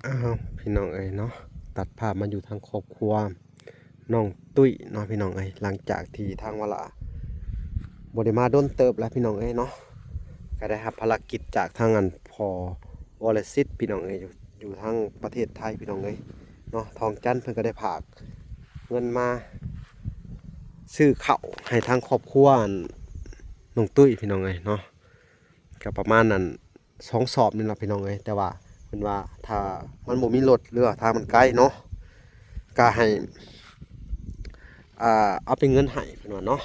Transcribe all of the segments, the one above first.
ອ້າວ ພີ່ນ້ອງເອີຍເນາະ, ຕັດພາບມາຢູ່ທາງຄອບຄົວນ້ອງຕຸ້ຍເນາະ ພີ່ນ້ອງເອີຍ. ຫຼັງຈາກທີ່ທາງວະຫຼ້າບໍ່ໄດ້ມາດົນເຕີບແລ້ວ ພີ່ນ້ອງເອີຍເນາະ, ກໍໄດ້ຮັບພາລະກິດຈາກທາງອັນພໍ່ວໍລະສິດ ພີ່ນ້ອງເອີຍ, ຢູ່ ຢູ່ທາງປະເທດໄທ ພີ່ນ້ອງເອີຍເນາະ. ທອງຈັນເພິ່ນກໍໄດ້ຝາກເງິນມາຊື້ເຂົ້າໃຫ້ທາງຄອບຄົວອັນນ້ອງຕຸ້ຍ ພີ່ນ້ອງເອີຍເນາະ, ກໍປະມານອັນ ສອງສອບນີ້ລະ ພີ່ນ້ອງເອີຍ. ແຕ່ວ່າເພິ່ນວ່າຖ້າມັນບໍ່ມີລົດ ຫຼືວ່າທາງມັນໄກເນາະ ກໍໃຫ້ ອ່າ ເອົາເປັນເງິນໃຫ້ ເພິ່ນວ່າເນາະ.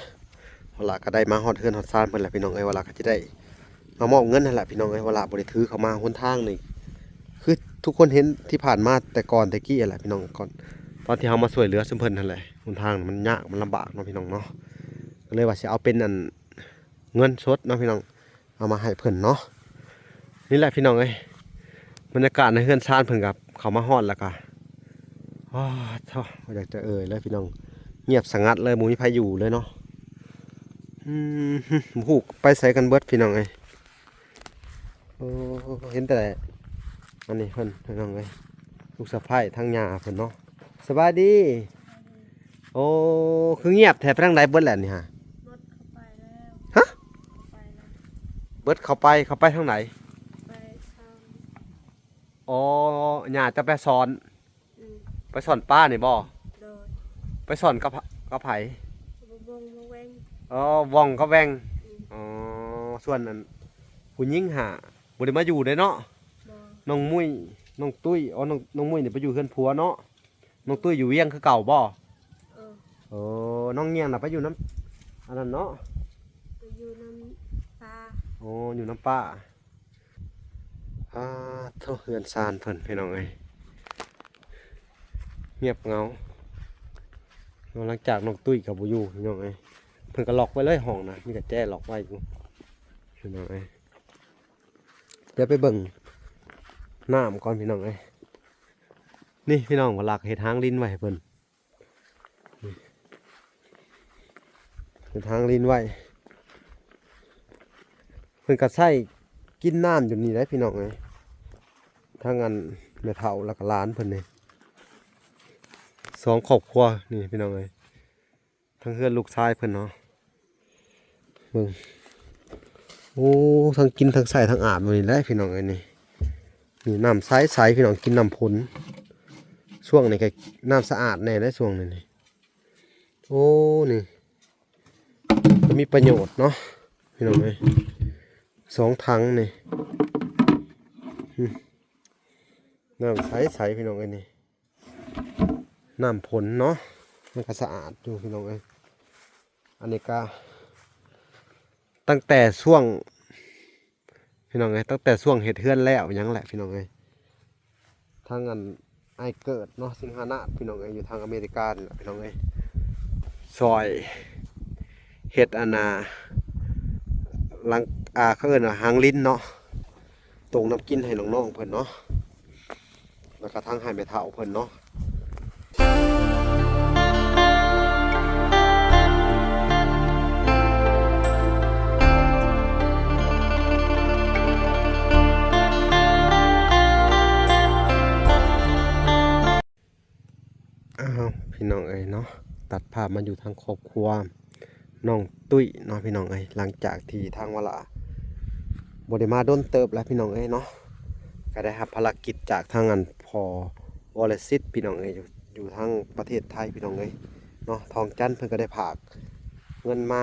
ວະຫຼ້າກໍໄດ້ມາຮອດເຮືອນຮອດຊານເພິ່ນແລ້ວ ພີ່ນ້ອງເອີຍ, ວະຫຼ້າກໍຈະໄດ້ມາມອບເງິນຫັ້ນແຫຼະ ພີ່ນ້ອງເອີຍ. ວະຫຼ້າບໍ່ໄດ້ຖືເຂົ້າມາ. ຫົນທາງນີ້ຄືທຸກຄົນເຫັນທີ່ຜ່ານມາແຕ່ກ່ອນແຕ່ກີ້ຫັ້ນແຫຼະ ພີ່ນ້ອງ, ກ່ອນ ຕອນທີ່ເຮົາມາຊ່ວຍເຫຼືອຊຸມເພິ່ນຫັ້ນແຫຼະ, ຫົນທາງມັນຍາກ ມັນລຳບາກເນາະ ພີ່ນ້ອງເນາະ, ກໍເລີຍວ່າຊິເອົາເປັນອັນ ເງິນສົດເນາະ ພີ່ນ້ອງ, ເອົາມາໃຫ້ເພິ່ນເນາະ. ນີ້ແຫຼະ ພີ່ນ້ອງເອີຍ, ບັນຍາກາດໃນເຮືອນຊານເພິ່ນກໍເຂົ້າມາຮອດແລ້ວກໍ ອ້າ ທ້ອ ບໍ່ຢາກຈະເອີ່ຍເລີຍ ພີ່ນ້ອງ, ງຽບສະຫງັດເລີຍ, ບໍ່ມີໃຜຢູ່ເລີຍເນາະ. ອືມ ບໍ່ຮູ້ໄປໃສກັນເບິດ ພີ່ນ້ອງເອີຍ. ໂອ້ ເຫັນແຕ່ອັນນີ້ເພິ່ນ ພີ່ນ້ອງເອີຍ, ລູກສະໃພ້ທາງຍ່າເພິ່ນເນາະ. ສະບາຍດີ. ໂອ້ ຄືງຽບແທ້, ໄປທາງໃດເບິດແລ້ວນີ້ຫາ? ເບິດເຂົ້າໄປແລ້ວ. ຮະ? ເຂົ້າໄປແລ້ວ. ເບິດເຂົ້າໄປ, ເຂົ້າໄປທາງໃດ? ໄປຊ່ອນ. ອໍ ຍ່າເຈົ້າໄປຊ່ອນ. ອືມ ໄປຊ່ອນປານີ້ບໍ່? ໂດຍ. ໄປຊ່ອນກັບ ກັບໃຜ? ບໍ່ ບໍ່ ບໍ່ແວ່ງ. ອໍ ວ່ອງກັບແວ່ງ. ອືມ ອໍ ສ່ວນອັນຜູ້ຍິງຫາບໍ່ໄດ້ມາຢູ່ເດ້ເນາະ? ບໍ່. ນ້ອງມຸ້ຍ ນ້ອງຕຸ້ຍ. ອໍ ນ້ອງ ນ້ອງມຸ້ຍນີ້ໄປຢູ່ເຮືອນຜົວເນາະ? ນ້ອງຕຸ້ຍຢູ່ວຽງຄືເກົ່າບໍ່? ເອີ ເອີ ນ້ອງຍ່ຽງນະໄປຢູ່ນຳອັນນັ້ນເນາະ? ໄປຢູ່ນຳປ້າ. ໂອ້ ຢູ່ນຳປ້າ. ອາ ໂທ້ ເຮືອນຊານເພິ່ນ ພີ່ນ້ອງເອີຍ ງຽບເຫງົາ. ຫຼັງຈາກນ້ອງຕຸ້ຍກໍບໍ່ຢູ່ ພີ່ນ້ອງເອີຍ, ເພິ່ນກໍລັອກໄວ້ເລີຍຫ້ອງນະ, ມີກະແຈລັອກໄວ້ຢູ່ ພີ່ນ້ອງເອີຍ. ດຽວໄປເບິ່ງນ້ຳກ່ອນ ພີ່ນ້ອງເອີຍ. ນີ້ ພີ່ນ້ອງ ວະຫຼ້າເຮັດຮາງລິນໄວ້ໃຫ້ເພິ່ນ. ເປັນທາງຫຼິ້ນໄວ້ ເພິ່ນກໍໃຊ້ກິນນ້ຳຢູ່ນີ້ແຫຼະພີ່ນ້ອງເອີຍ ທັງອັນແມ່ເຖົ້າແລ້ວກໍຫຼານເພິ່ນນີ້ ສອງຄອບຄົວນີ້ພີ່ນ້ອງເອີຍ ທັງເຮືອນລູກຊາຍເພິ່ນເນາະ. ເບິ່ງ ໂອ້ ທັງກິນທັງໃຊ້ທັງອາບຢູ່ນີ້ແຫຼະພີ່ນ້ອງເອີຍ ນີ້ ນີ້ນ້ຳໃສໆ ພີ່ນ້ອງ ກິນນ້ຳຝົນ ຊ່ວງນີ້ກໍນ້ຳສະອາດແດ່ເດ້ ຊ່ວງນີ້ນີ້ ໂອ້ ນີ້ ກໍມີປະໂຫຍດເນາະພີ່ນ້ອງເອີຍ ສອງຖັງນີ້ ນ້ຳໃສໆ ພີ່ນ້ອງເອີຍ ນີ້ ນ້ຳຝົນເນາະ ມັນກໍສະອາດຢູ່ພີ່ນ້ອງເອີຍ. ອັນນີ້ກໍຕັ້ງແຕ່ຊ່ວງ ພີ່ນ້ອງເອີຍ ຕັ້ງແຕ່ຊ່ວງເຮັດເຮືອນແລ້ວຫຍັງແຫຼະພີ່ນ້ອງເອີຍ ທາງອັນອ້າຍເກີດເນາະ ສິງຫານາດ ພີ່ນ້ອງເອີຍ ຢູ່ທາງອາເມລິການີ້ແຫຼະພີ່ນ້ອງເອີຍ ຊ່ອຍເຮັດອັນນ່າ ຫຼັງ ອ່າ ເຂົາເອີ້ນວ່າຮາງລິນເນາະ ຕົງນ້ຳກິນໃຫ້ນ້ອງໆເພິ່ນເນາະ ແລ້ວກໍທັງໃຫ້ແມ່ເຖົ້າເພິ່ນເນາະ. ອ້າວ ພີ່ນ້ອງເອີຍເນາະ ຕັດພາບມາຢູ່ທາງຄອບຄົວ ນ້ອງຕຸ້ຍເນາະ ພີ່ນ້ອງເອີຍ ຫຼັງຈາກທີ່ທາງວະຫຼ້າບໍ່ໄດ້ມາດົນເຕີບແລ້ວ ພີ່ນ້ອງເອີຍເນາະ ກໍໄດ້ຮັບພາລະກິດຈາກທາງອັນພໍ່ວໍລະສິດ ພີ່ນ້ອງເອີຍ ຢູ່ ຢູ່ທາງປະເທດໄທ ພີ່ນ້ອງເອີຍເນາະ. ທອງຈັນເພິ່ນກໍໄດ້ຝາກເງິນມາ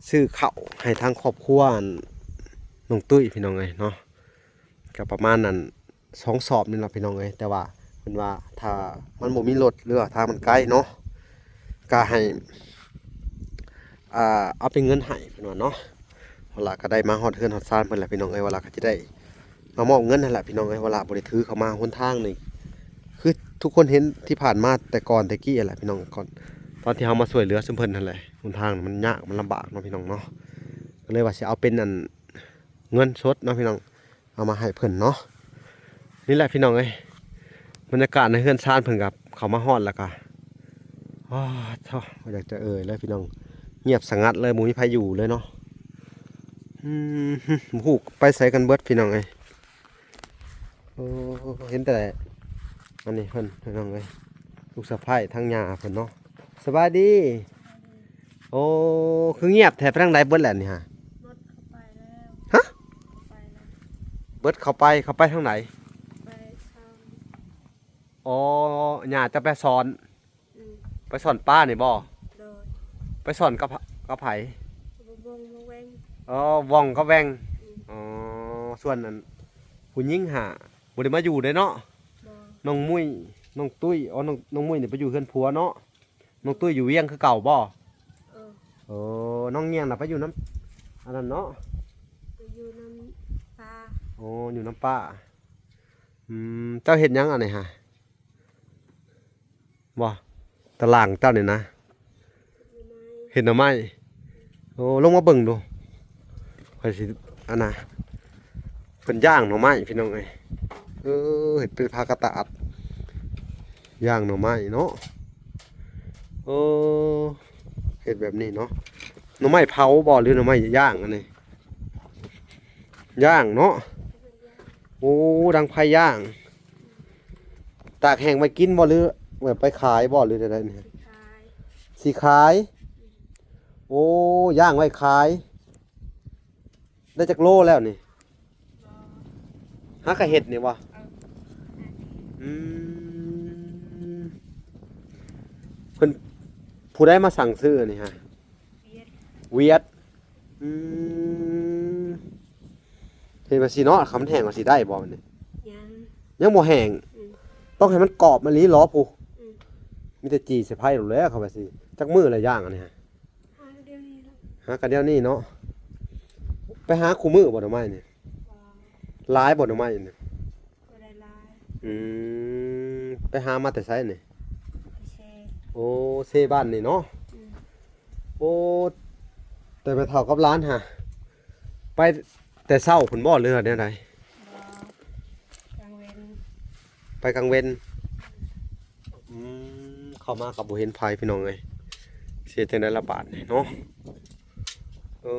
ຊື້ເຂົ້າໃຫ້ທາງຄອບຄົວອັນນ້ອງຕຸ້ຍ ພີ່ນ້ອງເອີຍເນາະ ກໍປະມານອັນ ສອງສອບນີ້ລະພີ່ນ້ອງເອີຍ ແຕ່ວ່າເພິ່ນວ່າຖ້າມັນບໍ່ມີລົດ ຫຼືວ່າທາງມັນໄກເນາະ ກໍໃຫ້ ອ່າ ເອົາເປັນເງິນໃຫ້ເພິ່ນວ່າເນາະ. ວະຫຼ້າກໍໄດ້ມາຮອດເຮືອນຮອດຊານເພິ່ນແລ້ວພີ່ນ້ອງເອີຍ ວະຫຼ້າກໍຈະໄດ້ມາມອບເງິນຫັ້ນແຫຼະພີ່ນ້ອງເອີຍ ວະຫຼ້າບໍ່ໄດ້ຖືເຂົ້າມາ. ຫົນທາງນີ້ຄືທຸກຄົນເຫັນທີ່ຜ່ານມາແຕ່ກ່ອນແຕ່ກີ້ຫັ້ນແຫຼະພີ່ນ້ອງ ກ່ອນ ຕອນທີ່ເຮົາມາຊ່ວຍເຫຼືອຊຸມເພິ່ນຫັ້ນແຫຼະ ຫົນທາງມັນຍາກມັນລຳບາກເນາະພີ່ນ້ອງເນາະ ກໍເລີຍວ່າຊິເອົາເປັນອັນ ເງິນສົດເນາະພີ່ນ້ອງ ເອົາມາໃຫ້ເພິ່ນເນາະ. ນີ້ແຫຼະພີ່ນ້ອງເອີຍ ບັນຍາກາດໃນເຮືອນຊານເພິ່ນກໍເຂົ້າມາຮອດແລ້ວກໍ ອ້າ ທ້ອ ບໍ່ຢາກຈະເອີ່ຍເລີຍພີ່ນ້ອງ ງຽບສະຫງັດເລີຍ ບໍ່ມີໃຜຢູ່ເລີຍເນາະ. ອືມ ບໍ່ຮູ້ໄປໃສກັນເບິດພີ່ນ້ອງເອີຍ ໂອ້ ໂອ້ ເຫັນແຕ່ອັນນີ້ເພິ່ນ ພີ່ນ້ອງເອີຍ ລູກສະໃພ້ທາງຍ່າເພິ່ນເນາະ. ສະບາຍດີ. ໂອ້ ຄືງຽບແທ້ ໄປທາງໃດເບິດແລ້ວນີ້ຫາ? ເບິດເຂົ້າໄປແລ້ວ. ຮະ? ເຂົ້າໄປແລ້ວ. ເບິດເຂົ້າໄປ ເຂົ້າໄປທາງໃດ? ໄປຊ່ອນ. ອໍ ຍ່າຈະໄປຊ່ອນ. ອືມ ໄປຊ່ອນປານີ້ບໍ່? ໂດຍ. ໄປຊ່ອນກັບ ກັບໃຜ? ບໍ່ ບໍ່ ບໍ່ແວ່ງ. ອໍ ວ່ອງກັບແວ່ງ. ອືມ ອໍ ສ່ວນອັນຜູ້ຍິງຫາບໍ່ໄດ້ມາຢູ່ເດ້ເນາະ? ບໍ່. ນ້ອງມຸ້ຍ ນ້ອງຕຸ້ຍ ອໍ ນ້ອງ ນ້ອງມຸ້ຍນີ້ໄປຢູ່ເຮືອນຜົວເນາະ? ນ້ອງຕຸ້ຍຢູ່ວຽງຄືເກົ່າບໍ່? ເອີ ເອີ ນ້ອງຍ່ຽງນະໄປຢູ່ນຳອັນນັ້ນເນາະ? ໄປຢູ່ນຳປ້າ. ອໍ ຢູ່ນຳປ້າ. ອືມ ເຈົ້າເຮັດຫຍັງອັນນີ້ຫາ? ບໍ່ ຕາລ່າງເຈົ້ານີ້ນະ ເຮັດໜໍ່ໄມ້. ໂອ້ ລົງມາເບິ່ງດູ ຂ້ອຍຊິ ອັນນ່າ ເພິ່ນຍ່າງໜໍ່ໄມ້ ພີ່ນ້ອງເອີຍ. ເອີ ເຮັດເປັນຜ້າກະຕາດ ຍ່າງໜໍ່ໄມ້ເນາະ. ເອີ ເຮັດແບບນີ້ເນາະ. ໜໍ່ໄມ້ເຜົາບໍ່ ຫຼືໜໍ່ໄມ້ຍ່າງອັນນີ້? ຍ່າງເນາະ. ໂອ້ ດັງໄຟຍ່າງ. ຕາກແຫ້ງໄວ້ກິນບໍ່ ຫຼືແບບໄປຂາຍບໍ່ ຫຼືແນວໃດນີ້? ຊິຂາຍ. ຊິຂາຍ. ໂອ້ ຍ່າງໄວ້ຂາຍ. ໄດ້ຈັກໂລແລ້ວນີ້? ບໍ່ ຫາກະເຮັດນີ້ບໍ່? ເອີ ອືມ ເພິ່ນ ຜູ້ໃດມາສັ່ງຊື້ນີ້ຫາ? ຫວຽດ. ຫວຽດ. ອືມ ເຮັດວ່າຊິເນາະ ຄັນມັນແຫ້ງວ່າຊິໄດ້ບໍ່ນີ້? ຍັງ ຍັງບໍ່ແຫ້ງ. ອືມ ຕ້ອງໃຫ້ມັນກອບມາອີ່ຫຼີຫຼໍຜູ້? ອືມ ມີແຕ່ຈີ່ໃສ່ໄຟໂລດແຫຼະ ເຂົາວ່າຊິ. ຈັກມື້ລະຍ່າງອັນນີ້ຫາ? ຫາດຽວນີ້ລະ ຫາກະດຽວນີ້ເນາະ. ໄປຫາຄູ່ມື້ບໍ່ໜໍ່ໄມ້ນີ້? ບໍ່ ຫຼາຍບໍ່ໜໍ່ໄມ້ນີ້? ບໍ່ໄດ້ຫຼາຍ. ອືມ ໄປຫາມາແຕ່ໃສນີ້? ໄປເຊ. ໂອ້ ເຊບ້ານນີ້ເນາະ. ອືມ ໂອ້ ແຕ່ແມ່ເຖົ້າກັບຫຼານຫາ ໄປແຕ່ເຊົ້າພຸ້ນບໍ່ ຫຼືວ່າແນວໃດ? ບໍ່ ກາງເວັນ. ໄປກາງເວັນ. ອືມ ເຂົ້າມາກໍບໍ່ເຫັນໃຜ ພີ່ນ້ອງເອີຍ ຊິເຮັດຈັ່ງໃດລະບາດນີ້ເນາະ. ໂອ້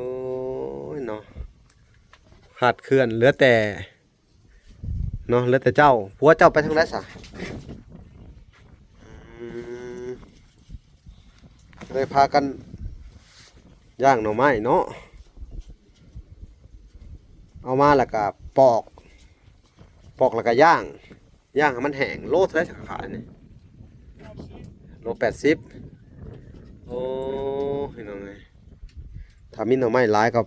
ຍເນາະ ຂາດເຄື່ອນ ເຫຼືອແຕ່ ເນາະ ເຫຼືອແຕ່ເຈົ້າ. ຜົວເຈົ້າໄປທາງໃດສະ? ອືມ ເລີຍພາກັນຍ່າງໜໍ່ໄມ້ເນາະ. ເອົາມາແລ້ວກະປອກ ປອກແລ້ວກະຍ່າງ ຍ່າງໃຫ້ມັນແຫ້ງ. ໂລເທົ່າໃດສະຂາຍນີ້? ແປດສິບ. ໂລແປດສິບ. ໂອ້ ພີ່ນ້ອງເອີຍ ຖ້າມີໜໍ່ໄມ້ຫຼາຍກໍ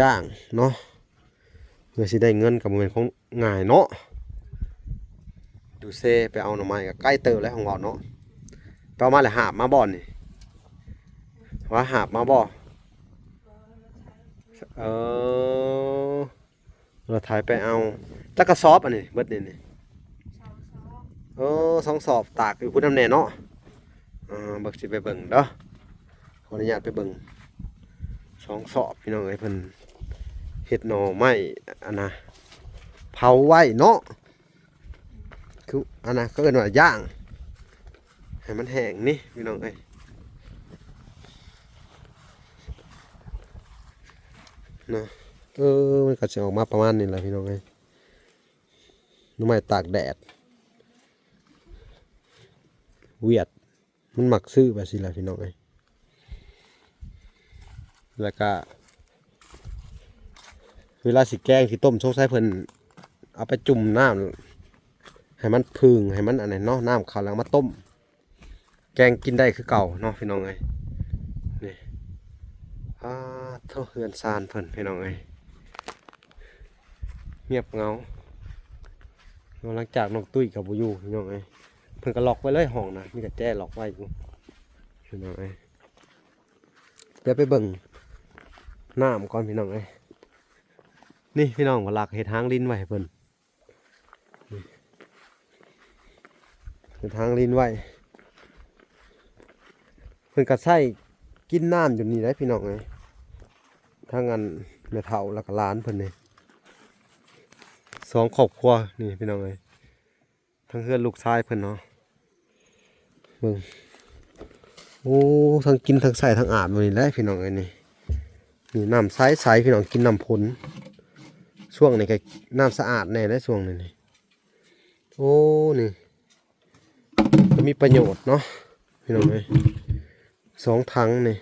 ຍ່າງເນາະ. ເພື່ອຊິໄດ້ເງິນກໍບໍ່ແມ່ນຂອງງ່າຍເນາະ. ຢູ່ເຊໄປເອົາໜໍ່ໄມ້ກໍໄກເຕີບແລ້ວ ຂອງເວົ້າເນາະ. ໄປເອົາມາແລ້ວຫາບມາບໍ່ນີ້? ວ່າຫາບມາບໍ່? ເອີ ລົດໄຖໄປເອົາ. ຈັກກະສອບອັນນີ້ ເບິດນີ້ນີ້? ສອງສອບ. ເອີ ສອງສອບ ຕາກຢູ່ພຸ້ນນຳແດ່ເນາະ. ອ່າ ເບິ່ງ ຊິໄປເບິ່ງເດີ ຂໍອະນຸຍາດໄປເບິ່ງ. ສອງສອບ ພີ່ນ້ອງເອີຍ ເພິ່ນເຮັດໜໍ່ໄມ້ ອັນນ່າ ເຜົາໄວ້ເນາະ ຄື ອັນນ່າ ເຂົາເອີ້ນວ່າຍ່າງໃຫ້ມັນແຫ້ງນີ້ ພີ່ນ້ອງເອີຍ ເນາະ. ເອີ ມັນກໍຊິອອກມາປະມານນີ້ແຫຼະ ພີ່ນ້ອງເອີຍ ໜໍ່ໄມ້ຕາກແດດ ຫວຽດ. ມັນມັກຊື້ແບບຊີ້ແຫຼະພີ່ນ້ອງເອີຍ. ແລ້ວກະເວລາຊິແກງຊິຕົ້ມ ສົງໄສເພິ່ນເອົາໄປຈຸ່ມນ້ຳໃຫ້ມັນຜຶ່ງ ໃຫ້ມັນອັນນັ້ນເນາະ ນ້ຳເຂົ້າແລ້ວເອົາມາຕົ້ມ ແກງກິນໄດ້ຄືເກົ່າເນາະພີ່ນ້ອງເອີຍ. ນີ້ ອາໂທ້ ເຮືອນຊານເພິ່ນພີ່ນ້ອງເອີຍ ງຽບເຫງົາເນາະ. ຫຼັງຈາກນ້ອງຕຸ້ຍກໍບໍ່ຢູ່ພີ່ນ້ອງເອີຍ ເພິ່ນກໍລັອກໄວ້ເລີຍຫ້ອງນະ ມີກະແຈລັອກໄວ້ຢູ່ພີ່ນ້ອງເອີຍ. ດຽວໄປເບິ່ງນ້ຳກ່ອນພີ່ນ້ອງເອີຍ. ນີ້ພີ່ນ້ອງ ເວລາເຮັດທາງດິນໄວ້ໃຫ້ເພິ່ນ ເຮັດທາງດິນໄວ້ ເພິ່ນກໍໃຊ້ກິນນ້ຳຢູ່ນີ້ແຫຼະພີ່ນ້ອງເອີຍ. ທັງອັນແມ່ເຖົ້າແລ້ວກໍຫຼານເພິ່ນນີ້ ສອງຄອບຄົວນີ້ພີ່ນ້ອງເອີຍ. ທັງເຮືອນລູກຊາຍເພິ່ນເນາະ ເບິ່ງ ໂອ້ ທັງກິນທັງໃຊ້ທັງອາບຢູ່ນີ້ແຫຼະພີ່ນ້ອງເອີຍ. ນີ້ ນີ້ນ້ຳໃສໆ ພີ່ນ້ອງ ກິນນ້ຳຝົນ ສ ຊ່ວງນີ້ກໍນ້ຳສະອາດແດ່ເດ້ ຊ່ວງນີ້ນີ້. ໂອ້ ນີ້ ກໍມີປະໂຫຍດເນາະ ພີ່ນ້ອງເອີຍ. ສອງຖັງນີ້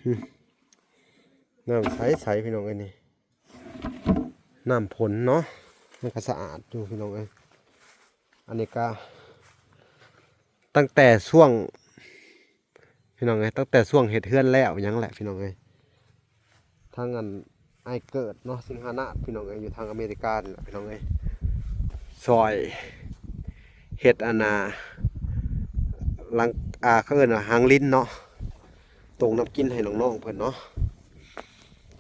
ອືມ ນ້ຳໃສໆ ພີ່ນ້ອງເອີຍນີ້. ນ້ຳຝົນເນາະ ມັນກໍສະອາດຢູ່ ພີ່ນ້ອງເອີຍ. ອັນນີ້ກໍຕັ້ງແຕ່ຊ່ວງ ພີ່ນ້ອງເອີຍ ຕັ້ງແຕ່ຊ່ວງເຮັດເຮືອນແລ້ວຫຍັງແຫຼະ ພີ່ນ້ອງເອີຍ. ທາງອັນ ອ້າຍເກີດເນາະ ສິງຫານາດ ພີ່ນ້ອງເອີຍ ຢູ່ທາງອາເມລິການີ້ແຫຼະ ພີ່ນ້ອງເອີຍ ຊ່ອຍເຮັດອັນນ່າ ຫຼັງ ອ່າ ເຂົາເອີ້ນວ່າຫາງລິນເນາະ ຕົງນ້ຳກິນໃຫ້ນ້ອງໆເພິ່ນເນາະ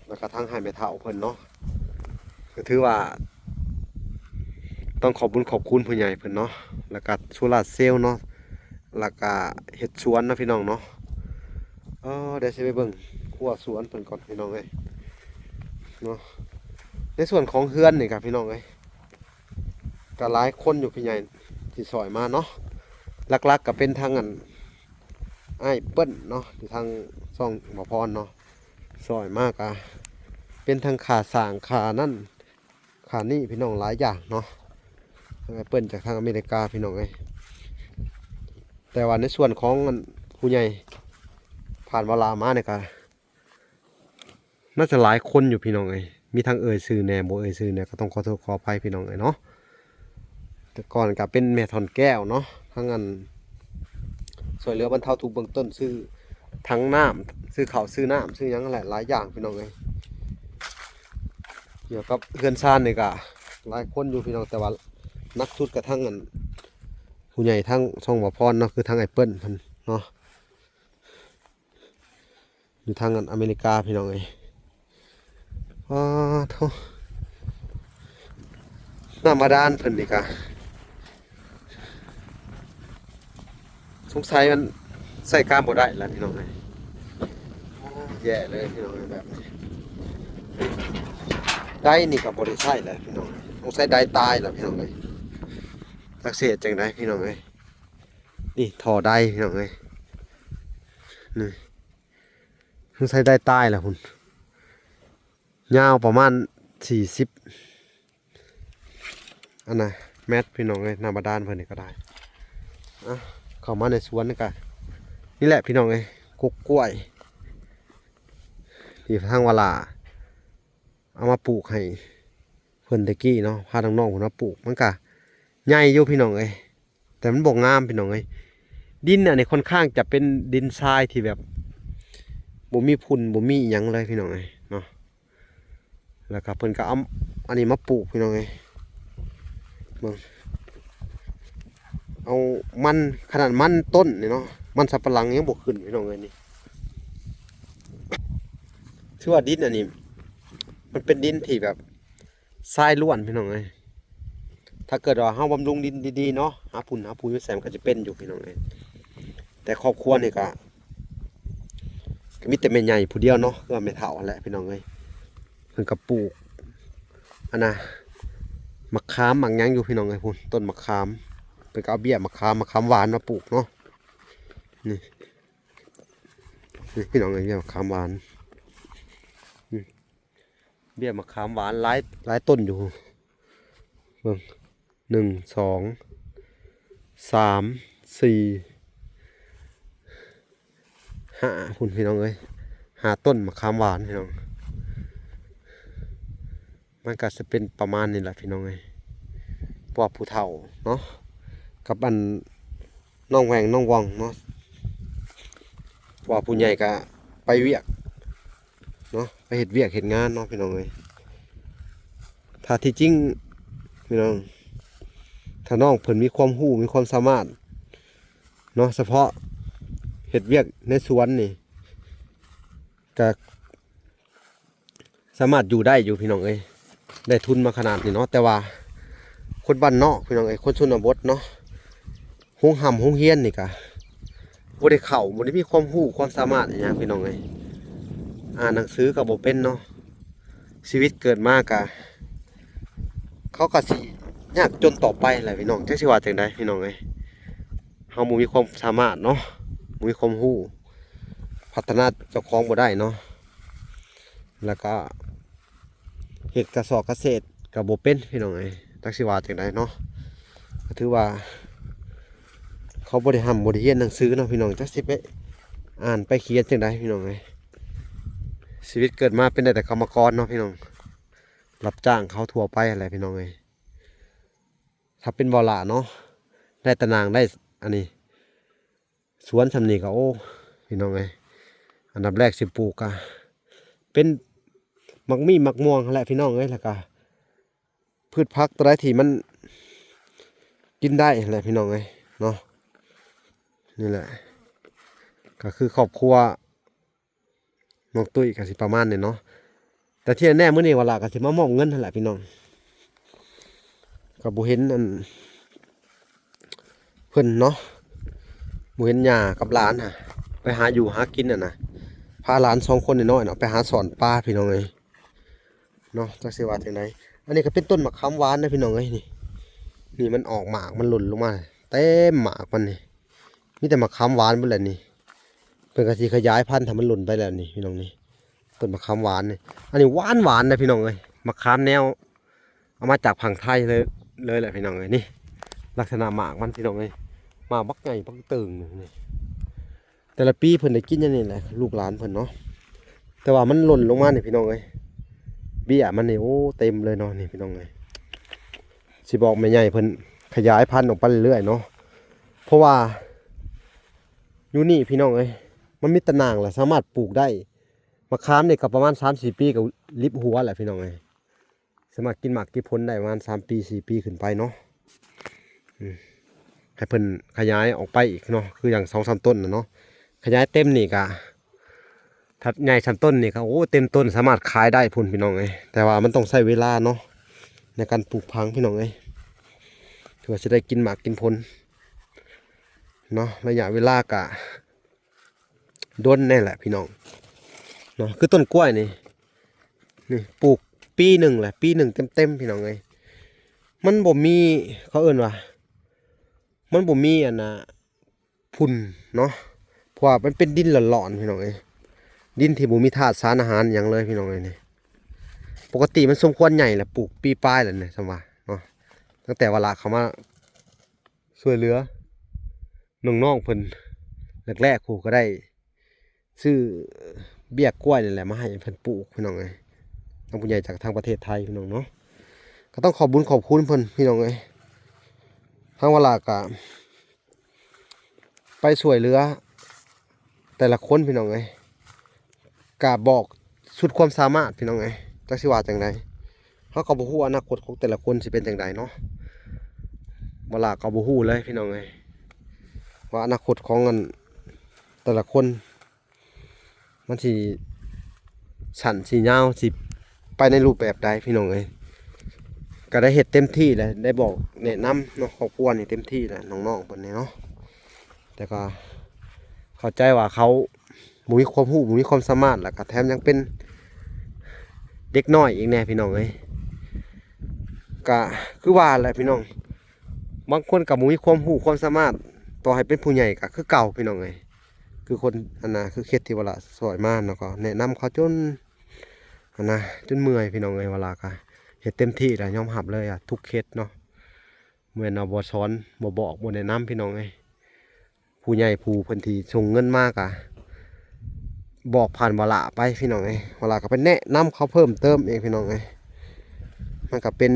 ແລ້ວກໍທັງໃຫ້ແມ່ເຖົ້າເພິ່ນເນາະ. ກໍຖືວ່າຕ້ອງຂອບບຸນຂອບຄຸນຜູ້ໃຫຍ່ເພິ່ນເນາະ ແລ້ວກໍໂຊລາເຊວເນາະ ແລ້ວກະເຮັດສວນເນາະ ພີ່ນ້ອງເນາະ. ເອີ ດຽວຊິໄປເບິ່ງຮົ້ວສວນເພິ່ນກ່ອນ ພີ່ນ້ອງເອີຍເນາະ. ໃນສ່ວນຂອງເຮືອນນີ້ກະ ພີ່ນ້ອງເອີຍ ກະຫຼາຍຄົນຢູ່ ພີ່ໃຫຍ່ທີ່ຊ່ອຍມາເນາະ. ຫຼັກໆກະເປັນທາງອັນ ອ້າຍເປີ້ນເນາະ ຢູ່ທາງຊ່ອງໝໍພອນເນາະ ຊ່ອຍມາກະເປັນທັງຄ່າສ້າງ ຄ່ານັ້ນ ຄ່ານີ້ ພີ່ນ້ອງ ຫຼາຍຢ່າງເນາະ. ທາງອ້າຍເປີ້ນຈາກທາງອາເມລິກາ ພີ່ນ້ອງເອີຍ. ແຕ່ວ່າໃນສ່ວນຂອງອັນຜູ້ໃຫຍ່ຜ່ານວາລາມານີ້ກະ ໜ້າຈະຫຼາຍຄົນຢູ່ ພີ່ນ້ອງເອີຍ ມີທັງເອີ່ຍຊື່ແດ່ ບໍ່ເອີ່ຍຊື່ແດ່ ກໍຕ້ອງຂໍໂທດຂໍອະໄພ ພີ່ນ້ອງເອີຍເນາະ. ແຕ່ກ່ອນກໍເປັນແມ່ທ່ອນແກ້ວເນາະ ທາງອັນ ຊ່ວຍເຫຼືອບັນເທົາທຸກເບື້ອງຕົ້ນ ຊື້ຖັງນ້ຳ ຊື້ເຂົ້າຊື້ນ້ຳ ຊື້ຫຍັງແຫຼະ ຫຼາຍຢ່າງ ພີ່ນ້ອງເອີຍ. ກ່ຽວກັບເຮືອນຊານນີ້ກໍຫຼາຍຄົນຢູ່ ພີ່ນ້ອງ ແຕ່ວ່າໜັກສຸດກໍທາງອັນ ຜູ້ໃຫຍ່ທາງຊ່ອງໝໍພອນເນາະ ຄືທາງອ້າຍເປີ້ນເພິ່ນເນາະ ຢູ່ທາງອັນອາເມລິກາ ພີ່ນ້ອງເອີຍ. ອ້າໂທ້ ນ້ຳບາດານເພິ່ນນີ້ກະ ສົງໄສມັນໃຊ້ການບໍ່ໄດ້ລະ ພີ່ນ້ອງເອີຍ. ໂອ້ ແຍ່ເລີຍ ພີ່ນ້ອງເອີຍ ແບບນີ້ ໄດນີ້ກໍບໍ່ໄດ້ໃຊ້ລະ ພີ່ນ້ອງເອີຍ. ສົງໄສໄດຕາຍລະ ພີ່ນ້ອງເອີຍ ຈັກຊິເຮັດຈັ່ງໃດ ພີ່ນ້ອງເອີຍ. ນີ້ທໍ່ໄດ ພີ່ນ້ອງເອີຍ ນີ້ ສົງໄສໄດຕາຍລະພຸ້ນ. ຍາວປະມານສີ່ສິບ ອັນນະ ແມັດ ພີ່ນ້ອງເອີຍ. ນ້ຳບາດານເພິ່ນນີ້ກໍໄດ້. ອ່ະ ເຂົ້າມາໃນສວນນີ້ກະ ນີ້ແຫຼະ ພີ່ນ້ອງເອີຍ ກົກກ້ວຍ ທີ່ທາງວາລາເອົາມາປູກໃຫ້ເພິ່ນແຕ່ກີ້ເນາະ ພານ້ອງໆເພິ່ນມາປູກ. ມັນກະໃຫຍ່ຢູ່ ພີ່ນ້ອງເອີຍ ແຕ່ມັນບໍ່ງາມ ພີ່ນ້ອງເອີຍ. ດິນອັນນີ້ຄ່ອນຂ້າງຈະເປັນດິນຊາຍທີ່ແບບບໍ່ມີຝຸ່ນ ບໍ່ມີອີ່ຫຍັງເລີຍ ພີ່ນ້ອງເອີຍເນາະ. ແລ້ວກໍເພິ່ນກໍເອົາອັນນີ້ມາປູກ ພີ່ນ້ອງເອີຍ. ເບິ່ງ ເອົາມັນ ຂະໜາດມັນຕົ້ນນີ້ເນາະ ມັນສຳປະຫຼັງຍັງບໍ່ຂຶ້ນ ພີ່ນ້ອງເອີຍ. ນີ້ ຖືວ່າດິນອັນນີ້ ມັນເປັນດິນທີ່ແບບ ຊາຍລ້ວນ ພີ່ນ້ອງເອີຍ. ຖ້າເກີດວ່າເຮົາບຳລຸງດິນດີໆເນາະ ຫາຝຸ່ນຫາຝຸ່ນຢູ່ໃສມັນກໍຈະເປັນຢູ່ ພີ່ນ້ອງເອີຍ. ແຕ່ຄອບຄົວນີ້ກະ ກະມີແຕ່ແມ່ໃຫຍ່ຜູ້ດຽວເນາະ ຄືວ່າແມ່ເຖົ້າຫັ້ນແຫຼະ ພີ່ນ້ອງເອີຍ. ເພິ່ນກະປູກອັນນະ ໝາກຂາມໝາກຫຍັງຢູ່ ພີ່ນ້ອງເອີຍ. ພຸ້ນ ຕົ້ນໝາກຂາມ ເພິ່ນກະເອົາເບ້ຍໝາກຂາມ ໝາກຂາມຫວານມາປູກເນາະ. ນີ້ ນີ້ ພີ່ນ້ອງເອີຍ ເບ້ຍໝາກຂາມຫວານ ອືມ ເບ້ຍໝາກຂາມຫວານຫຼາຍ ຫຼາຍຕົ້ນຢູ່. ເບິ່ງ ໜຶ່ງ ສອງ ສາມ ສີ່ ຫ້າ ພຸ້ນ ພີ່ນ້ອງເອີຍ ຫ້າຕົ້ນໝາກຂາມຫວານ ພີ່ນ້ອງ. ມັນກໍຊິເປັນປະມານນີ້ແຫຼະ ພີ່ນ້ອງເອີຍ. ພວກຜູ້ເຖົ້າເນາະ ກັບອັນ ນ້ອງແຫວ່ງນ້ອງຫວ່ອງເນາະ ເພາະວ່າຜູ້ໃຫຍ່ກະໄປວຽກເນາະ ໄປເຮັດວຽກເຮັດງານເນາະ ພີ່ນ້ອງເອີຍ. ຖ້າທີ່ຈິງ ພີ່ນ້ອງ ຖ້ານ້ອງເພິ່ນມີຄວາມຮູ້ ມີຄວາມສາມາດເນາະ ສະເພາະເຮັດວຽກໃນສວນນີ້ ກະ ສາມາດຢູ່ໄດ້ຢູ່ ພີ່ນ້ອງເອີຍ ໄດ້ທຶນມາຂະໜາດນີ້ເນາະ. ແຕ່ວ່າຄົນບ້ານນອກ ພີ່ນ້ອງເອີຍ ຄົນຊົນນະບົດເນາະ ໂຮງຮ່ຳໂຮງຮຽນນີ້ກະບໍ່ໄດ້ເຂົ້າ ບໍ່ໄດ້ມີຄວາມຮູ້ຄວາມສາມາດອີ່ຫຍັງ ພີ່ນ້ອງເອີຍ. ອ່ານໜັງສືກໍບໍ່ເປັນເນາະ ຊີວິດເກີດມາກະ ເຂົາກໍຊິຍາກຈົນຕໍ່ໄປແຫຼະ ພີ່ນ້ອງ ຈັກຊິວ່າຈັ່ງໃດ ພີ່ນ້ອງເອີຍ. ເຮົາບໍ່ມີຄວາມສາມາດເນາະ ບໍ່ມີຄວາມຮູ້ ພັດທະນາເຈົ້າຂອງບໍ່ໄດ້ເນາະ ແລ້ວກະ ເຮັດກະຊອກກະເສດກໍບໍ່ເປັນພີ່ນ້ອງເອີຍ ຈັກຊິວ່າຈັ່ງໃດເນາະ. ກໍຖືວ່າເຂົາບໍ່ໄດ້ຮ່ຳບໍ່ໄດ້ຮຽນໜັງສືເນາະພີ່ນ້ອງ ຈັກຊິໄປອ່ານໄປຂຽນຈັ່ງໃດພີ່ນ້ອງເອີຍ. ຊີວິດເກີດມາເປັນໄດ້ແຕ່ກຳມະກອນເນາະພີ່ນ້ອງ ຮັບຈ້າງເຂົາທົ່ວໄປຫັ້ນແຫຼະພີ່ນ້ອງເອີຍ. ຖ້າເປັນບໍ່ຫຼ້າເນາະ ໄດ້ຕາໜ່າງໄດ້ອັນນີ້ ສວນສ່ຳນີ້ກໍ ໂອ້ ພີ່ນ້ອງເອີຍ ອັນດັບແລກຊິປູກກະເປັນໝາກມີໝາກມ່ວງຫັ້ນແຫຼະພີ່ນ້ອງເອີຍ ແລ້ວກະພືດຜັກຕົວໃດທີ່ມັນກິນໄດ້ຫັ້ນແຫຼະພີ່ນ້ອງເອີຍເນາະ. ນີ້ແຫຼະ ກໍຄືຄອບຄົວ ນ້ອງຕຸ້ຍກໍຊິປະມານນີ້ເນາະ. ແຕ່ທີ່ແນ່ໆ ມື້ນີ້ວ່າລະກໍຊິມາມອບເງິນຫັ້ນແຫຼະພີ່ນ້ອງ. ກໍບໍ່ເຫັນອັນເພິ່ນເນາະ ບໍ່ເຫັນຍ່າກັບຫຼານຫະ ໄປຫາຢູ່ຫາກິນຫັ້ນນະ ພາຫຼານສອງຄົນນ້ອຍໆເນາະ ໄປຫາຊ່ອນປາພີ່ນ້ອງເອີຍເນາະ. ຈັກຊິວ່າຈັ່ງໃດ. ອັນນີ້ກໍເປັນຕົ້ນໝາກຂາມຫວານນະພີ່ນ້ອງເອີຍ ນີ້ ນີ້ມັນອອກໝາກ ມັນຫຼົ່ນລົງມາເຕັມໝາກມັນນີ້. ມີແຕ່ໝາກຂາມຫວານເບິດແຫຼະນີ້. ເພິ່ນກໍຊິຂະຫຍາຍພັນຖ້າມັນຫຼົ່ນໄປແລ້ວນີ້ພີ່ນ້ອງນີ້ ຕົ້ນໝາກຂາມຫວານນີ້. ອັນນີ້ຫວານໆນະພີ່ນ້ອງເອີຍ ໝາກຂາມແນວເອົາມາຈາກຝັ່ງໄທເລີຍ ເລີຍແຫຼະພີ່ນ້ອງເອີຍ. ນີ້ລັກສະນະໝາກມັນພີ່ນ້ອງເອີຍ ໝາກບັກໃຫຍ່ບັກເຕີງນີ້. ແຕ່ລະປີເພິ່ນໄດ້ກິນຢ່າງນີ້ແຫຼະ ລູກຫຼານເພິ່ນເນາະ. ແຕ່ວ່າມັນຫຼົ່ນລົງມານີ້ພີ່ນ້ອງເອີຍ ເບ້ຍມັນນີ້ ໂອ້ ເຕັມເລີຍເນາະ ນີ້ພີ່ນ້ອງເອີຍ. ຊິບອກແມ່ໃຫຍ່ເພິ່ນຂະຫຍາຍພັນອອກໄປເລື້ອຍໆເນາະ ເພາະວ່າຢູ່ນີ້ພີ່ນ້ອງເອີຍ ມັນມີຕາໜ່າງແຫຼະ ສາມາດປູກໄດ້. ໝາກຂາມນີ້ກໍປະມານສາມສີ່ປີກໍລິບຫົວແຫຼະພີ່ນ້ອງເອີຍ ສາມາດກິນໝາກກິນຜົນໄດ້ປະມານສາມປີສີ່ປີຂຶ້ນໄປເນາະ. ອືມ ໃຫ້ເພິ່ນຂະຫຍາຍອອກໄປອີກເນາະ ຄືຢ່າງສອງສາມຕົ້ນນະເນາະ ຂະຫຍາຍເຕັມນີ້ກະ ຖ້າໃຫຍ່ສ່ຳຕົ້ນນີ້ກໍ ໂອ້ ເຕັມຕົ້ນສາມາດຂາຍໄດ້ພຸ້ນພີ່ນ້ອງເອີຍ ແຕ່ວ່າມັນຕ້ອງໃຊ້ເວລາເນາະ ໃນການປູກຝັງພີ່ນ້ອງເອີຍ ເພື່ອຊິໄດ້ກິນໝາກກິນຜົນເນາະ. ໄລຍະເວລາກະດົນແນ່ແຫຼະພີ່ນ້ອງເນາະ. ຄືຕົ້ນກ້ວຍນີ້ ນີ້ປູກປີໜຶ່ງແຫຼະ ປີໜຶ່ງເຕັມໆພີ່ນ້ອງເອີຍ. ມັນບໍ່ມີ ເຂົາເອີ້ນວ່າ ມັນບໍ່ມີອັນນ່າ ຝຸ່ນເນາະ ເພາະວ່າມັນເປັນດິນຫຼອນໆ ພີ່ນ້ອງເອີຍ ດິນທີ່ບໍ່ມີທາດສານອາຫານຫຍັງເລີຍ ພີ່ນ້ອງເອີຍ. ນີ້ ປົກກະຕິມັນສົມຄວນໃຫຍ່ແຫຼະ ປູກປີປາຍແລ້ວນີ້ ສ່ຳວ່າເນາະ ຕັ້ງແຕ່ວ່າລະເຂົ້າມາຊ່ວຍເຫຼືອນ້ອງໆເພິ່ນ ແລກໆ ຜູ້ກໍໄດ້ ຊື້ເບ້ຍກ້ວຍນີ້ແຫຼະມາໃຫ້ເພິ່ນປູກ ພີ່ນ້ອງເອີຍ ທາງຜູ້ໃຫຍ່ຈາກທາງປະເທດໄທ ພີ່ນ້ອງເນາະ. ກໍຕ້ອງຂອບບຸນຂອບຄຸນເພິ່ນ ພີ່ນ້ອງເອີຍ ທາງວາລາກະໄປຊ່ວຍເຫຼືອແຕ່ລະຄົນ ພີ່ນ້ອງເອີຍ ກະບອກສຸດຄວາມສາມາດ ພີ່ນ້ອງເອີຍ ຈັກຊິວ່າຈັ່ງໃດ. ເຮົາກໍບໍ່ຮູ້ອະນາຄົດຂອງແຕ່ລະຄົນຊິເປັນຈັ່ງໃດເນາະ ວາລາກໍບໍ່ຮູ້ເລີຍ ພີ່ນ້ອງເອີຍ ວ່າອະນາຄົດຂອງອັນ ແຕ່ລະຄົນ ມັນຊິສັ້ນຊິຍາວ ຊິໄປໃນຮູບແບບໃດ ພີ່ນ້ອງເອີຍ. ກໍໄດ້ເຮັດເຕັມທີ່ແຫຼະ ໄດ້ບອກແນະນຳເນາະ ຄອບຄົວນີ້ເຕັມທີ່ແຫຼະ ນ້ອງໆເພິ່ນນີ້ເນາະ. ແຕ່ກໍເຂົ້າໃຈວ່າເຂົາບໍ່ມີຄວາມຮູ້ ບໍ່ມີຄວາມສາມາດ ແລ້ວກໍແຖມຍັງເປັນເດັກນ້ອຍອີກແນ່ ພີ່ນ້ອງເອີຍ. ກໍຄືວ່າແຫຼະ ພີ່ນ້ອງ ບາງຄົນກໍບໍ່ມີຄວາມຮູ້ຄວາມສາມາດ ຕໍ່ໃຫ້ເປັນຜູ້ໃຫຍ່ກໍຄືເກົ່າ ພີ່ນ້ອງເອີຍ. ຄືຄົນອັນນ່າ ຄືເຂດທີ່ວ່າລະຊ່ອຍມາເນາະ ກໍແນະນຳເຂົາຈົນອັນນ່າ ຈົນເມື່ອຍ ພີ່ນ້ອງເອີຍ. ວ່າລະກໍເຮັດເຕັມທີ່ແລ້ວ ຍອມຮັບເລີຍວ່າທຸກເຂດເນາະ ແມ່ນວ່າບໍ່ສອນບໍ່ບອກບໍ່ແນະນຳ ພີ່ນ້ອງເອີຍ. ຜູ້ໃຫຍ່ຜູ້ເພິ່ນທີ່ສົ່ງເງິນມາກໍບອກຜ່ານວ່າລະໄປ ພີ່ນ້ອງເອີຍ. ວ່າລະກໍໄປແນະນຳເຂົາເພີ່ມເຕີມເອງ ພີ່ນ້ອງເອີຍ. ມັນກໍເປັນ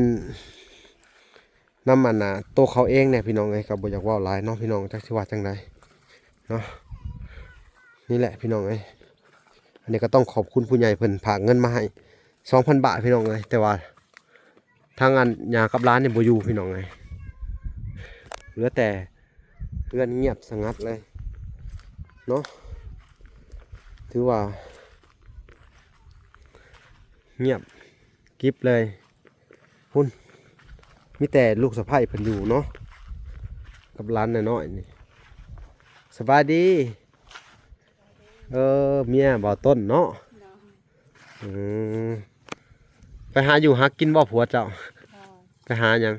ນຳອັນນ່າ ໂຕເຂົາເອງແດ່ ພີ່ນ້ອງເອີຍ. ກໍບໍ່ຢາກເວົ້າຫຼາຍເນາະ ພີ່ນ້ອງ ຈັກຊິວ່າຈັ່ງໃດເນາະ. ນີ້ແຫຼະ ພີ່ນ້ອງເອີຍ ອັນນີ້ກໍຕ້ອງຂອບຄຸນຜູ້ໃຫຍ່ ເພິ່ນຝາກເງິນມາໃຫ້ສອງພັນບາດ ພີ່ນ້ອງເອີຍ. ແຕ່ວ່າທາງອັນຍ່າກັບຫຼານນີ້ບໍ່ຢູ່ ພີ່ນ້ອງເອີຍ. ເຫຼືອແຕ່ເຮືອນງຽບສະຫງັດເລີຍເນາະ ຖືວ່າງຽບກິບເລີຍ. ພຸ້ນ ມີແຕ່ລູກສະໃພ້ເພິ່ນຢູ່ເນາະ ກັບຫຼານນ້ອຍໆນີ້. ສະບາຍດີ. ເອີ ເມຍບ່າວຕົ້ນເນາະ. ໂດຍ. ອືມ ໄປຫາຢູ່ຫາກິນບໍ່ຜົວເຈົ້າ? ບໍ່. ໄປຫາຫຍັງ?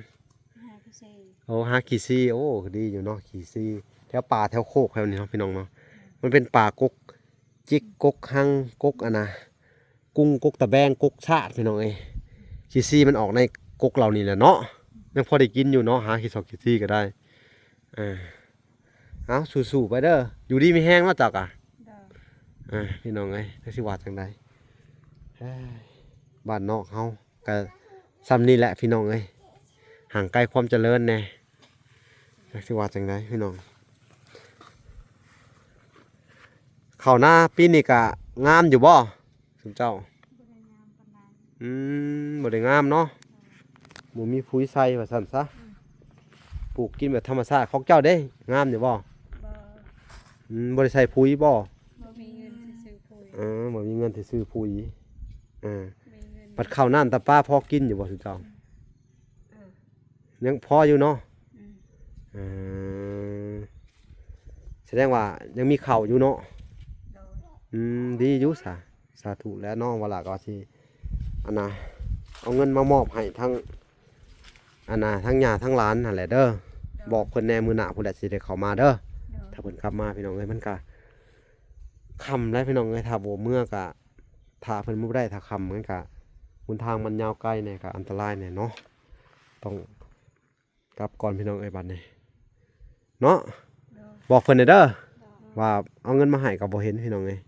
ຫາຂີ້ຊີ. ໂອ້ ຫາຂີ້ຊີ. ໂອ້ ດີຢູ່ເນາະ ຂີ້ຊີ ແຖວປ່າແຖວໂຄກແຖວນີ້ເນາະ ພີ່ນ້ອງເນາະ. ມັນເປັນປ່າກົກຈິກ ກົກຮັງ ກົກອັນນ່າ ກຸງ ກົກຕະແບງ ກົກຊາດ ພີ່ນ້ອງເອີຍ. ຂີ້ຊີ້ມັນອອກໃນກົກເຫຼົ່ານີ້ແຫຼະເນາະ ຍັງພໍໄດ້ກິນຢູ່ເນາະ ຫາຂີ້ຊອກຂີ້ຊີ້ກໍໄດ້. ເອີ ເອົາ ສູ້ໆໄປເດີ ຢູ່ດີມີແຮງເນາະເຈົ້າກະ. ໂດຍ ເອີ ພີ່ນ້ອງເອີຍ ຈັກຊິວ່າຈັ່ງໃດ. ເອີຍ ບ້ານນອກເຮົາກະຊ່ຳນີ້ແຫຼະພີ່ນ້ອງເອີຍ ຫ່າງໄກຄວາມຈະເລີນແດ່ ຈັກຊິວ່າຈັ່ງໃດພີ່ນ້ອງ. ເຂົ້ານາປີນີ້ກະງາມຢູ່ບໍ່ ຊຸມເຈົ້າ? ບໍ່ໄດ້ງາມປານໃດ. ອືມ ບໍ່ໄດ້ງາມເນາະ ບໍ່ມີປຸ໋ຍໃສ່ວ່າຊັ້ນຊະ. ອືມ ປູກກິນແບບທຳມະຊາດ. ຂອງເຈົ້າເດ້ ງາມຢູ່ບໍ່? ບໍ່. ອືມ ບໍ່ໄດ້ໃສ່ປຸ໋ຍບໍ່? ບໍ່ມີເງິນຊິຊື້ປຸ໋ຍ. ເອີ ບໍ່ມີເງິນຊິຊື້ປຸ໋ຍ. ເອີ ມີເງິນ ບັດເຂົ້ານ້ຳຕຳປາພໍກິນຢູ່ບໍ່ຊຸມເຈົ້າ? ອືມ ເອີ ຍັງພໍຢູ່ເນາະ. ອືມ ເອີ ສະແດງວ່າຍັງມີເຂົ້າຢູ່ເນາະ. ໂດຍ ອືມ ດີຢູ່ສະ ສາທຸແຫຼະ. ນ້ອງວາລາກໍວ່າຊິ ອັນນ່າ ເອົາເງິນມາມອບໃຫ້ທັງ ອັນນ່າ ທັງຍ່າທັງຫຼານຫັ້ນແຫຼະເດີ. ໂດຍ ບອກເພິ່ນແດ່ ມື້ໜ້າພຸ້ນແຫຼະຊິໄດ້ເຂົ້າມາເດີ. ໂດຍ ຖ້າເພິ່ນກັບມາ ພີ່ນ້ອງເອີຍ ມັນກະຄ່ຳແລ້ວ ພີ່ນ້ອງເອີຍ ຖ້າບໍ່ເມືອກະ ຖ້າເພິ່ນບໍ່ໄດ້ ຖ້າຄ່ຳມັນກະ ຫົນທາງມັນຍາວໄກແດ່ ກະອັນຕະລາຍແດ່ເນາະ. ຕ້ອງກັບກ່ອນ ພີ່ນ້ອງເອີຍ ບັດນີ້ເນາະ. ໂດຍ ບອກເພິ່ນແດ່ເດີ. ໂດຍ ວ່າເອົາເງິນມາໃຫ້ກໍບໍ່ເຫັນ ພີ່ນ້ອງເອີຍ.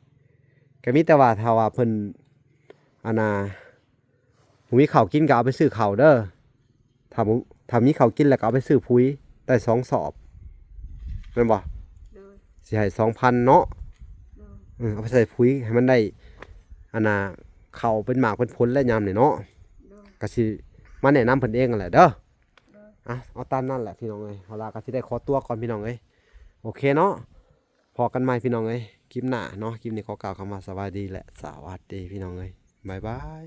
ກໍມີແຕ່ວ່າຖ້າວ່າເພິ່ນ ອັນນ່າ ບໍ່ມີເຂົ້າກິນກໍເອົາໄປຊື້ເຂົ້າເດີ. ຖ້າບໍ່ ຖ້າມີເຂົ້າກິນແລ້ວກໍເອົາໄປຊື້ປຸ໋ຍໄດ້ສອງສອບ ແມ່ນບໍ່? ໂດຍ ຊິໃຫ້ສອງພັນເນາະ. ໂດຍ ເອີ ເອົາໄປໃສ່ປຸ໋ຍໃຫ້ມັນໄດ້ ອັນນ່າ ເຂົ້າເປັນໝາກເປັນຜົນແລ້ວຍາມນີ້ເນາະ. ໂດຍ ກໍຊິມາແນະນຳເພິ່ນເອງຫັ້ນແຫຼະເດີ. ໂດຍ ອ່ະ ເອົາຕາມນັ້ນແຫຼະ ພີ່ນ້ອງເອີຍ. ເຮົາລາກໍຊິໄດ້ຂໍຕົວກ່ອນ ພີ່ນ້ອງເອີຍ. ໂອເຄເນາະ ພໍ້ກັນໃໝ່ ພີ່ນ້ອງເອີຍ ຄລິບໜ້າເນາະ. ຄລິບນີ້ຂໍກ່າວຄຳວ່າສະບາຍດີ ແລະ ສະຫວັດດີ ພີ່ນ້ອງເອີຍ. ບາຍບາຍ.